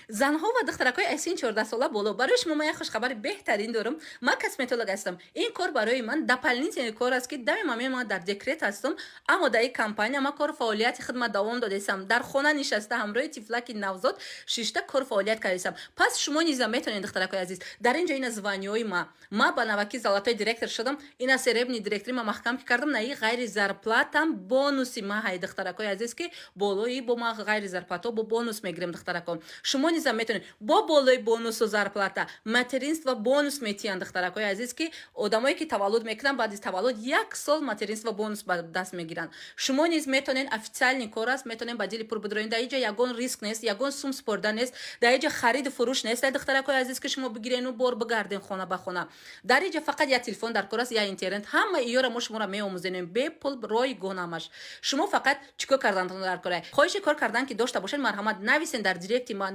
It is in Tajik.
Занҳо ва духтаракҳои аз синни 14 сола боло, барои шумо ман як хушхабари беҳтарин дорам. Ман косметолог ҳастам. Ин кор барои ман дополнительный кор аст, ки дами маме ман дар декрет ҳастам, аммо дар ин компания ман кор фаъолияти хидмат давом додесам. Дар хона нишаста, ҳамроҳи тифлаки навзод шишта, кор фаъолият кардесам. Пас шумо низа метавонед, духтаракҳои азиз. Дар ин ҷо ина звания ҳои ма. Ма ба наваки золотой директор шудам. Ина серебряный директори ма маҳкам ки кардам. На, и ғайри зарплата м бонуси ма ҳай, духтаракҳои азиз, ки болои бо ма ғайри зарплата бо бонус мегирем. Духтарако, шумо низа метавонед бо болои бонусу зарплата материнство бонус метиҳанд, духтаракҳои азиз, ки одамое ки таваллуд мекунанд, баъди таваллуд як сол материнство бонус ба даст мегиранд. Шумо низ метавонед, официальный кор аст, метавонед ба дили пур бидроед. Дар иҷа ягон риск нест, ягон сум спорда нест, дар иҷа хариду фурӯш нест, духтаракҳои азиз, ки шумо бигирену бор бигарден хона ба хона. Дар иҷа фақат як телефон дар кор аст, я интернет. Ҳама иёра мо шуморо меомӯзенем бепул, ройгон ҳамаш. Шумо фақат чӣ кор кардантон дар кора? Хоҳиши кор кардан ки дошта бошед, марҳамат, нависен дар директи ман.